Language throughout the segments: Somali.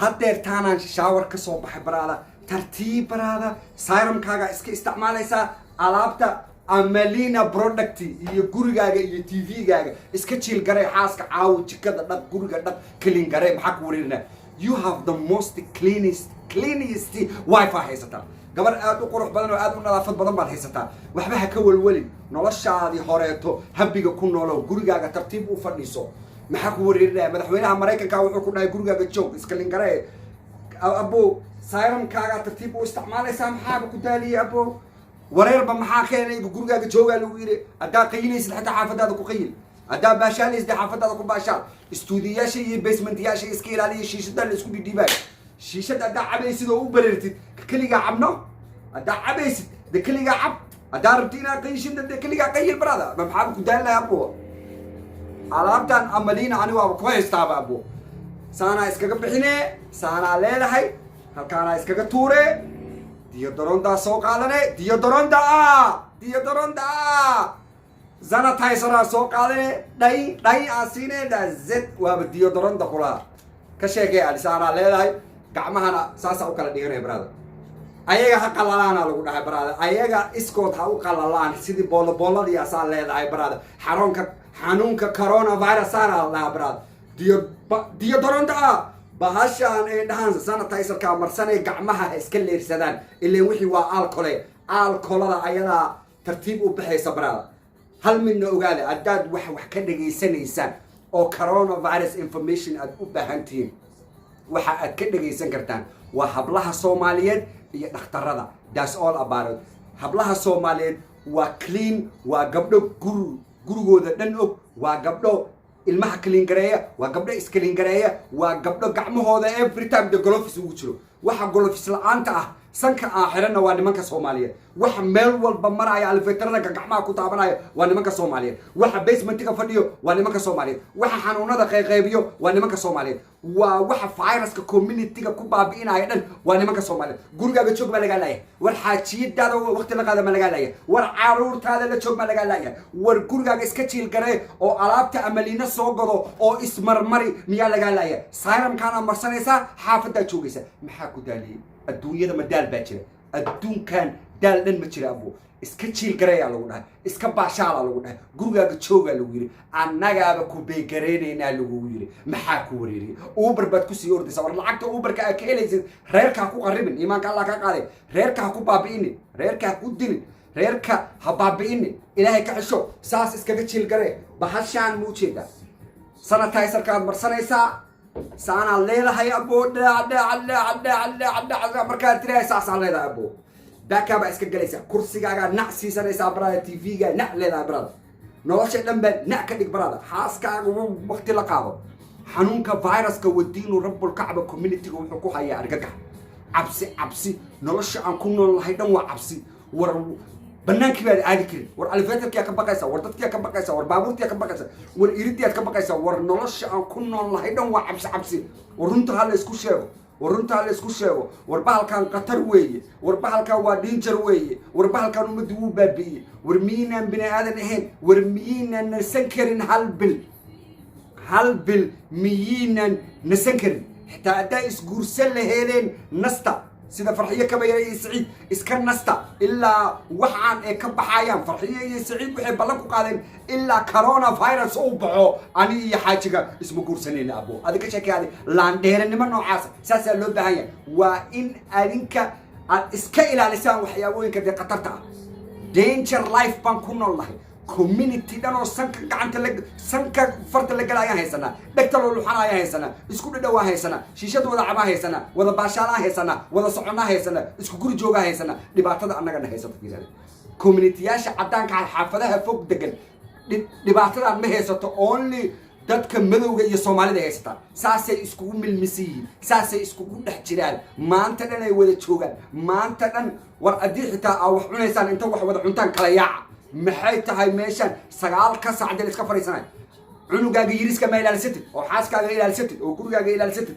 Haddeertaanaan shower ka soo baxay, brother. Tartiib, brother, serumkaaga iska isticmaalaysaa, alaabta Amalina product iyo gurigaaga iyo TV-gaaga iska chill garay. Xaaska caawo, jikada dhaq, guriga dhaq, clean garay. Maxaa ku wareerinaa? You have the most cleanest wife haysataa. Gabar aad u qurux badan oo aad u nadaafad badan baad haysataa. Waxba ha ka welwelin. Noloshaadii horeeto habiga ku noolow, gurigaaga tartiib u fadhiiso. Maxaa ku wareerinaya? Madaxweynaha Maraykanka wuxuu ku dhahay gurigaaga joog, iska clean garee, abo. Serumkaaga tartiib u isticmaalaysaa. Maxaaba ku daaliyay, abo? Wareerba maxaa keenay? Gurigaaga joogaa lagu yidhi. Haddaa qayilaysid, xataa xaafadaada ku qayil. Haddaa baashaalaysid, xaafadaada ku baashaal. Istuudiyaasha iyo basementyaasha iska ilaaliya. Shiishada la isku dhidhiibaayo, shiishada haddaa cabaysid oo u bareertid, keligaa cabno. Haddaa cabaysid, de keligaa cab. Haddaa rabti inaad qayishid, de keligaa qayil, brother. Ma maxaaba ku daalinahay, abo? Alaabtan Amalina ani waaba ku haystaaba, abo. Saanaa iskaga bixinee, saanaa leedahay, halkaanaa iskaga tuuree, deodorantaa soo qaadane, deodoranta, deodoranta, sanitizeraa soo qaadane, dhay dhay aan siine z. Waaba deodoranta kulaha ka sheekay ali. Saanaa leedahay, gacmahana saasaa u kala dhiganaya, brother. Ayaga ha qalalaana lagu dhahay, brother. Ayaga iskood ha u qalalaan, sidii boolo booladii asaa leedahay, brother. Xaroonka xanuunka coronavirus saana la dhahaa, brother. Deodoranta ah, bahashaan ay dhahaan sanitizerka marsanay, gacmaha ha iska leersadaan, ileen wixii waa alcohol. Alcoholada ayadaa tartiib u baxaysa, brother. Hal midna ogaada: haddaad wax ka dhegaysanaysaan oo coronavirus information aad u baahan tihiin, waxa aad ka dhegaysan kartaan waa hablaha Soomaaliyeed iyo dhakhtarada. That's all about it. Hablaha Soomaaliyeed waa clean, waa gabdho gurigooda dhan og, waa gabdho ilmaha clean gareeya, waa gabdho isclean gareeya, waa gabdho gacmahooda every time the gloves ugu jiro. Waxa gloves la-aanta ah, sanka aan xiranna, waa nimanka Soomaaliyeed. Waxa meel walba maraya, elevatorada gacmaha ku taabanaya, waa nimanka Soomaaliyeed. Waxa basementiga fadhiyo waa nimanka Soomaaliyeed. Waxa xanuunada qayqaybiyo waa nimanka Soomaaliyeed. Waa waxa viruska communityga ku baabi'inaya dhan waa nimanka Soomaaliyeed. Gurigaaga joog baa lagaa laaya. War xaajiyadaada waqti la qaada ma lagaa laaya? War caruurtaada la joog ma lagaa laaya? War gurigaaga iska chill garee oo alaabta Amaliina soo gado oo ismarmari miyaa lagaa laaya? Serumkaana marsanaysaa, xaafadaa joogaysa. Maxaa ku daaliyey adduunyada? Ma daal baa jira adduunkan? Daal dhan ma jira, abo. Iska chill gareeyaa lagu dhahay, iska baashaalaa lagu dhahay, gurigaaga joogaa lagu yidhi, annagaaba ku beegareynaynaa lagugu yidhi. Maxaa ku wareeriyay? Uber baad kusii ordaysaa. War lacagta Uberka aad ka helaysid reerka ha ku qarribin. Iimaanka Allah ka qaaday. Reerka ha ku baabi'inin, reerka ha ku dilin, reerka ha baabi'inin. Ilaahay ka xisho. Saas iskaga chill garee. Bahashaan ma ujeedaa? Sanitizerkaad marsanaysaa, saanaad leedahay, abo. Dhac dhac dhac dhac dhac dhac markaad tirahay, saasaa leedahay, abo. Baakaa baa iska galaysaa, kursigaagaa nac siisanaysaa, brother. TV-gaa nac leedahay, brother. Nolosha dhan baa nac ka dhig, brother. Xaaskaaga waqti la qaado. Xanuunka viruska, wadiinu rabbulkacba, communityga wuxuu ku hayaa argagax, cabsi, cabsi. Nolosha aan ku nool nahay dhan waa cabsi. War banaankii baad aadi karin. War elevatorkiyaa ka baqaysa, war dadkiyaa ka baqaysa, war baabuurtiyaa ka baqaysa, war iridiyaad ka baqaysa. War nolosha aan ku nool nahay dhan waa cabsi, cabsi. War runta ha la isku sheego, war runta ha la isku sheego. War bahalkan khatar weeye, war bahalkan waa danger weeye, war bahalkan ummadda wuu baabi'iyey. War miyiinaan bini aadan ahayn? War miyiinaan nasan karin hal bil? Hal bil miyiinan nasan karin? Xitaa haddaa isguursan laheedeen, nasta, sida Farxiyo Kabayare iyo Saciid. Iska nasta ilaa waxaan ay ka baxayaan. Farxiyo iyo Saciid waxay ballan ku qaadeen ilaa coronavirus uu baxo, ani iyo xaajiga isma guursanayna, abo. Adi ka sheekay, laandheeranimo noocaasa saasaa loo baahan yahay. Waa in adinka aad iska ilaalisaan waxyaabooyinka dee khatarta ah. Danger life baan ku nool nahay. Community dhan oo sanka gacanta la, sanka farta la gala ayaan haysanaa, dhegta loo luxana ayaan haysanaa, isku dhadhawaa haysanaa, shiishada wada cabaa haysanaa, wada baashaalaa haysanaa, wada soconaa haysanaa, isku guri joogaa haysanaa. Dhibaatada annagana haysato fiirada. Communityyaasha caddaanka, xaafadaha fog degan, dhibaatadan ma haysato. Only dadka madowga iyo Soomaalida haysataa. Saasay iskugu milmisan yihiin, saasay iskugu dhex jiraan, maanta dhan ay wada joogaan, maanta dhan. War haddii xitaa aa wax cunaysaan, inta wax wada cuntaan kala yaaca. Maxay tahay meeshan 9-ka saacdee la iska fadhiisanay? Cunugaaga yiriska ma ilaalisatid, oo xaaskaaga ilaalisatid, oo gurigaaga ilaalisatid,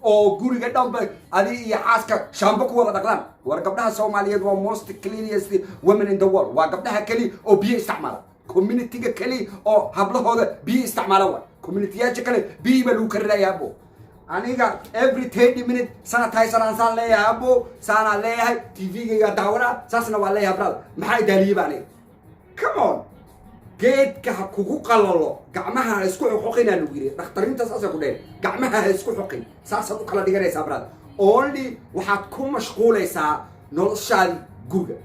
oo guriga dhanba adi iyo xaaska shaambo ku wada dhaqdaan? War gabdhaha Soomaaliyeed waa most cleanest women in the world. Waa gabdhaha keli oo biyo isticmaala, communityga keli oo hablahooda biyo isticmaala. Waay communityyaasha kale biyii baa lagu karinayaa, abo. Aniga every 30 minute sanitizer aan saan leeyahay, abo, saanaan leeyahay. TV-gayga daawanaa, saasna waa leeyahay, brother. Maxaa idaaliyeba aniga? Come on, geedka ha kugu qalalo, gacmaha ha isku xoqinaa lagu yiri. Dhakhtariinta saasay ku dheheen, gacmaha ha isku xoqin. Saasaad u kala dhiganaysaa, brother. Only waxaad ku mashquulaysaa noloshaadi guriga.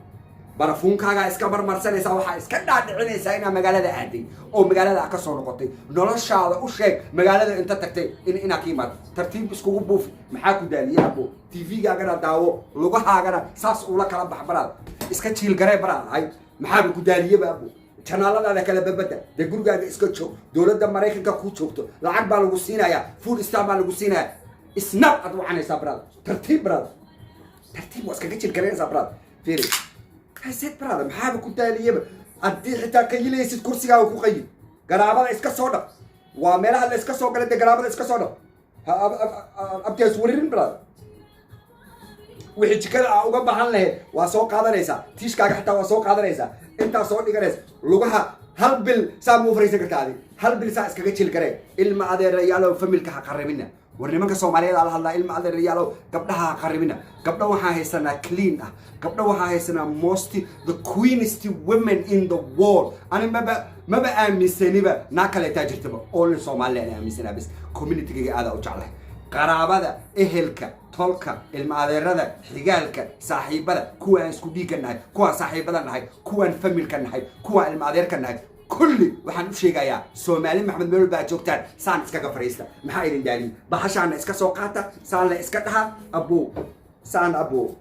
Barafuunkaagaa iska marmarsanaysaa, waxaa iska dhaadhicinaysaa inaa magaalada aaday oo magaalada ka soo noqotay. Noloshaada u sheeg magaalada inta tagtay in inaa ka imaado. Tartiib iskugu buufi. Maxaa ku daaliye, abo? TV-gaagana daawo, lugahaagana saas ula kala bax, brother. Iska jiilgaree, brother. Hay, maxaaba ku daaliyeba, abo? Channel-adaada kala babada dee. Gurigaaga iska joog. Dowladda Maraykanka ku joogto, lacag baa lagu siinayaa, food stamp baa lagu siinayaa, SNAP aad wacanaysaa, brother. Tartiib, brother, tartiib waa iskaga jiilgaraynaysaa, brother. Fiiri haseed, brother, maxaaba ku daaliyaba? Haddii xitaa qayilaysid, kursigaaga ku qayil. Garaabada iska soo dhaq. Waa meelaha la iska soo galay dee. Garaabada iska soo dhaq. Abtias waririn, brother. Wixii jikada aa uga baahan lahayd waa soo qaadanaysaa. Tiishkaaga xitaa waa soo qaadanaysaa, intaa soo dhiganaysa. Lugaha hal bil saa ma u fariisan karta adi? Hal bil saa iskaga jil garee. Ilma adeerayaalow, family-ka ha qarribina. War nimanka Soomaaliyeed aa la hadlaa. Ilma adeerayaalow, gabdhaha ha qarribina. Gabdho waxaa haysanaa clean ah. Gabdho waxaa haysanaa most the queenest women in the world. Ani maba aaminsaniba naa kaleetaa jirtaba. Only Soomaaliya aan aaminsanaa bas. Community-gayga aadaa u jeclahay, qaraabada, ehelka, tolka, ilma adeerada, xigaalka, saaxiibada, kuwa aan isku dhiigga nahay, kuwaan saaxiibada nahay, kuwaan family-ka nahay, kuwaan ilma adeerka nahay, kulli waxaan u sheegayaa, Soomaali Maxamed, meel walba aad joogtaan, saan iskaga fadhiista. Maxaa idin daaliyi? Bahashaana iska soo qaata, saan la iska dhaha, abo, saan, abo.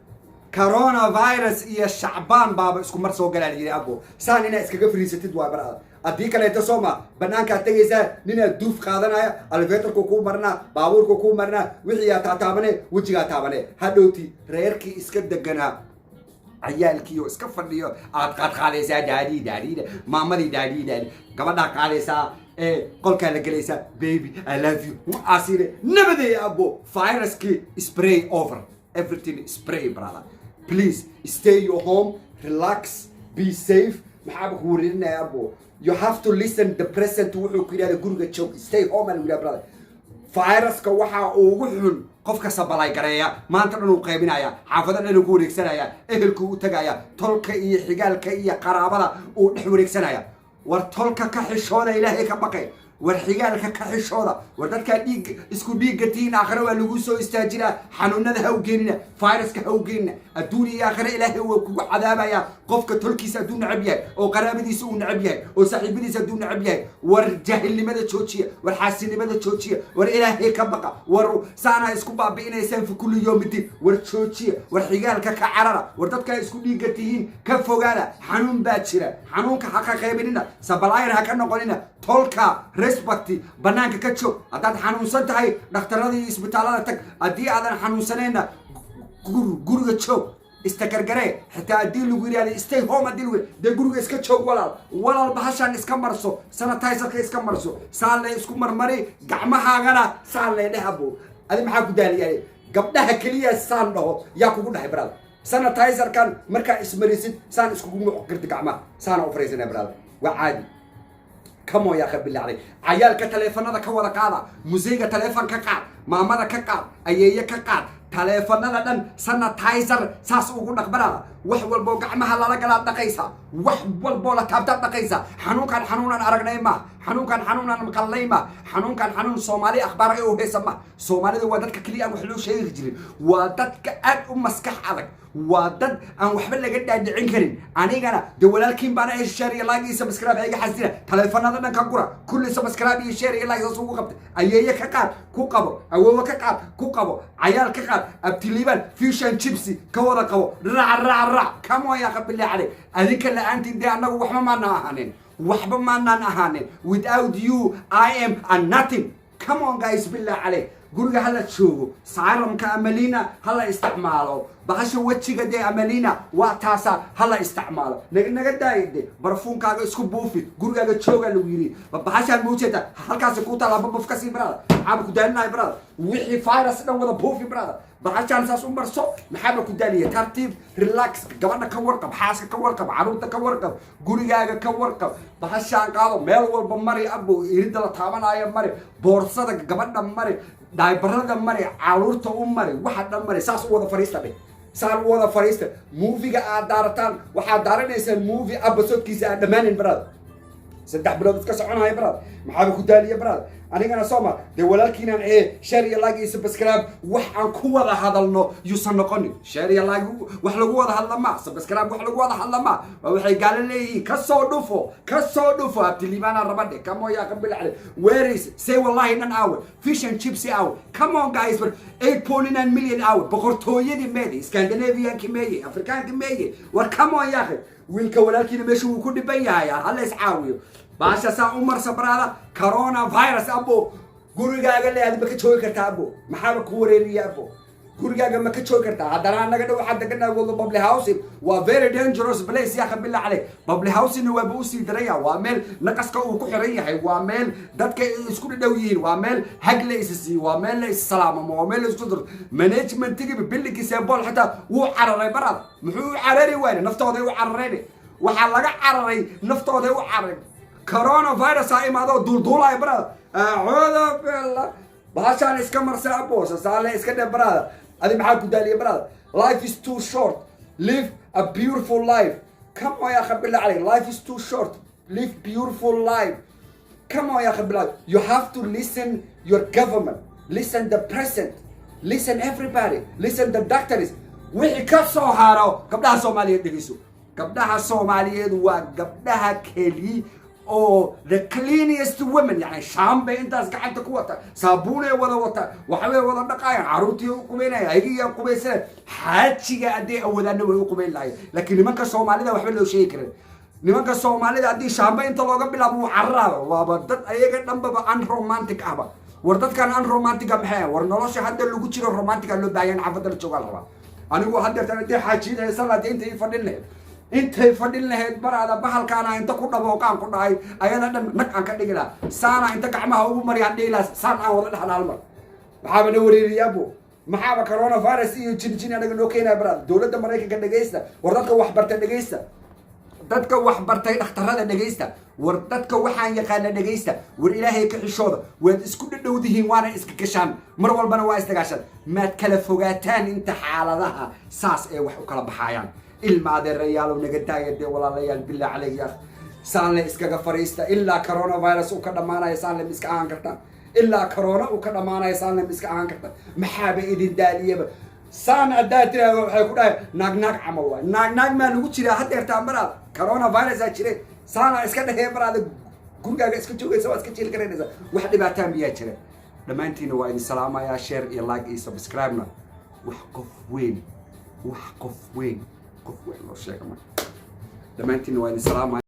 Coronavirus iyo Shacbaan baaba isku mar soo galaa la yidhi, abo. Saan inaa iskaga fariisatid waa barada. Haddii kaleeto sooma banaankaad tegaysaa, ninaad duuf qaadanaya, elevator-ku kuu marinaa, baabuurku kuu marinaa, wixiiyaa taataabane, wejigaa taabane. Hadhowti reerkii iska deganaa, cayaalkii oo iska fadhiyo aad qaadqaadaysaa, "Daddy, daddy," maamadii, "Daddy, daddy." Gabadhaa qaadaysaa ee qolkaa la gelaysaa, "Baby, I love you," asire nabadey, abo. Viruskii spray over everything, spray, brother. Please stay your home, relax, be safe. Maxaaba ku wareerinaya, abo? You have to listen the president. Wuxuu ku yidhahda guriga joog, stay home aa lagu yidhahda, brother. Viruska waxaa ugu xun qofka sabalay gareeya. Maanta dhan uu qaybinaya, xaafado dhan uu ku wareegsanaya, ehelkuu u tagaya, tolka iyo xigaalka iyo qaraabada uu dhex wareegsanaya. War tolka ka xishooda, Ilaahay ka baqay. War xigaalka ka xishooda. War dadkaa dhiig isku dhiigga tihiin, aakhire waa lagu soo istaajinaa. Xanuunada ha u geenina, viruska ha u geenina. Adduun iyo aakhire Ilaahay waa kugu cadaabaya qofka tolkiisa hadduu necab yahay, oo qaraabadiisa uu necab yahay, oo saaxiibadiisa hadduu necab yahay. War jaahilnimada joojiya, war xaasinimada joojiya, war Ilaahay ka baqa. War saanaa isku baabi'inaysaan fi kulli yawmidiin. War joojiya, war xigaalka ka carara, war dadkaa isku dhiigga tihiin ka fogaada. Xanuun baa jira, xanuunka ha ka qaybinina, supplier ha ka noqonina. Tolka respect, banaanka ka joog. Haddaad xanuunsan tahay, dhakhtarada iyo isbitaalada tag. Haddii aadan xanuunsanayna, guriga joog, istakargaree. Xitaa haddii lagu yidhahda stay home, haddii lagu dee guriga iska joog, walaal. Walaal, bahashaan iska marso, sanitizerka iska marso, saan le isku marmari, gacmahaagana saan le dheh, abo. Adi maxaa ku daaliyay? Gabdhaha keliya saan dhaho yaa kugu dhahay, brother? Sanitizerkan markaa ismarisid, saan iskugu muqirti, gacmaha saana u fariisanaya, brother. Waa caadi. Come on, yaa bilacday. Cayaalka taleefanada ka wada qaada, museyga taleefon ka qaad, maamada ka qaad, ayeeye ka qaad taleefanada dhan. Sanitizer saas ugu dhaqbanaada. Wax walboo gacmaha lala galaad dhaqaysa, wax walboo la taabtaad dhaqaysa. Xanuunkan xanuunaan aragnay ma, xanuunkan xanuunaan maqalnay ma, xanuunkan xanuun Soomaali akhbaar ay u haysa ma. Soomaalida waa dadka keliya aan wax loo sheegi jirin. Waa dadka aad u maskax adag, waa dad aan waxba laga dhaadhicin karin. Anigana de walaalkiin baana. Share iyo like iyo subscribe iga xasdina. Taleefanada dhan ka gura kulli. Subscribe iyo share iyo like saas ugu qabta. Ayeeye ka qaad, ku qabo. Awoowe ka qaad, ku qabo. Cayaal ka qaad. Abtiliban fish and chips ka wada qabo. Raac, raac, raac. Come on, yaa qabile calay. Adinka la-aantiin dee annagu waxba maana ahaanin, waxba maanaan ahaanin. Without you I am a nothing. Come on, guys, billah calay, guriga hala joogo. Serum-ka Amalina hala isticmaalo. Bahasha wejiga dee Amalina waa taasa, hala isticmaalo. Naga daaya de. Barfuunkaaga isku buufi, gurigaaga jooga lagu yiri. Bahashaan maujeeda halkaasi ku taala, babaf ka sii, brother. Maxaaba ku daalinahay, brother? Wixii virus dhan wada buufi, brother. Bahashaan saas u marso. Maxaaba ku daaliya? Tartiib, relax. Gabadha ka warqab, xaaska ka warqab, caruurta ka warqab, gurigaaga ka warqab. Bahashaan qaado, meel walba mari, abo. Iridda la taabanaayo mari, boorsada gabadha mari. Diaperada mari, caruurta u mari, waxa dhan mari. Saas u wada fariista dheh, saan u wada fariista. Movie-ga aad daarataan, waxaad daaranaysaan movie episodekiisa aad dhammaanin, brother. 3 bilood iska soconaya, brother. Maxaaba ku daaliya, brother? Anigana sooma dee walaalkiinan ee share iyo like iyo subscribe wax aan ku wada hadalno yuusan noqonin. Share iyo like wax lagu wada hadla ma, subscribe wax lagu wada hadla ma. Waa waxay gaalo leeyihiin. Kasoo dhufo, kasoo dhufo. Abtiliibaana rabadhe kamoya qabilaxle. Where is say wallahi dhan aawe? Fish and chips aawe? Come on, guys, but 8.9 million aawe? Boqortooyadii meede? Scandinavianki meeye? Afrikaanki meeye? War come on, yaakhi, wiilka walaalkiina meesha wuu ku dhiban yahay. Hala is caawiyo. Baasha saa u marsa, brother. Coronavirus, abo, gurigaaga le ma ka joogi kartaa? Abo, maxaaba ku wareeriya? Abo, gurigaaga ma ka joogi kartaa? Haddana annaga dha waxaa deganaa wado public housing. Waa very dangerous place, yaa billah caleyk. Public housingna waaba usii daraya. Waa meel naqaska uu ku xiran yahay, waa meel dadka isku dhadhow yihiin, waa meel hag la is siiyo, waa meel la is salaamamo, waa meel la isku daro. Managementigiiba buildingkii Seebol xitaa wuu cararay, brother. Muxuu u carari waayne? Naftooday u carareen. Waxaa laga cararay, naftooday u cararay. Coronavirus ha imaado, duulduulaya, brother. Acuudu billah. Bahashaan iska marsa, aboosa saale iska dhe, brother. Adi maxaa ku daaliya, brother? Life is too short, live a beautiful life. Come on, ya billah caleyk. Life is too short, live beautiful life. Come on, ya billah. You have to listen your government, listen the president, listen everybody, listen the doctors. Wixii ka soo haro, gabdhaha Soomaaliyeed dhegeyso. Gabdhaha Soomaaliyeed waa gabdhaha keli oo the cleanest women. Yani shaambay intaas gacanta ku wata, saabuunay wada wata, waxbay wada dhaqaayaan, caruurtii u qubaynaya, ayagiyaa qubaysanaya. Xaajiga hadday awoodaana way u qubayn lahayen, laakiin nimanka Soomaalida waxba loo sheegi karin. Nimanka Soomaalida haddii shaamba inta looga bilaabo, wuu cararaaba. Waaba dad ayaga dhanbaba unromantic ahba. War dadkan unromantica maxay? War nolosha hadda lagu jiro romantica loo baahan. Xaafadda la joogaa la rabaa. Anigu haddeertan haddii xaajiyad haysan lahaa, intay fadhin lahayd, intay fadhin lahayd, brother, bahalkaana inta ku dhabooqaan ku dhahay, ayada dhan nag aan ka dhigi lahaa. Saana inta gacmaha ugu mariyaan dhihi lahaa, saan aan wada dhexna hal mar. Maxaaba na wareeriyaabo? Maxaaba coronavirus iyo jin jin anaga noo keenaya, brother? Dowladda Maraykanka dhegaysta. War dadka waxbarta dhegaysta, dadka waxbartay, dhakhtarada dhegaysta. War dadka waxaan yaqaana dhegaysta. War Ilaahay ka xishooda. Waad isku dhadhowdihiin, waana iska gashaan, mar walbana waa isdagaashaan. Maad kala fogaataan inta xaaladaha saas ee wax u kala baxaayaan? Ilma adeerayaalow, naga daaya dee, walaalayaal, billah caleyk ya. Saanle iskaga fariista ilaa coronavirus uu ka dhammaanaya. Saanle ma iska ahaan kartaan? Ilaa corona uu ka dhammaanaya saanle ma iska ahaan kartaan? Maxaaba idin daaliyaba? Saan haddaa tiraahdo, waxay ku dhahay naag naag camal waay. Naag naag maa lagu jiraa haddeertaa, brother? Coronavirusaa jire, saana iska dhehee, brother. Gurigaaga iska joogaysa, waa iska jiil garaynaysa. Wax dhibaataa miyaa jira? Dhammaantiina waa idin salaamayaa. Share iyo like iyo subscribe-na wax qof weyn, wax qof weyn, qof weyn loo sheega ma. Dhammaantiina waa idin salaamaya.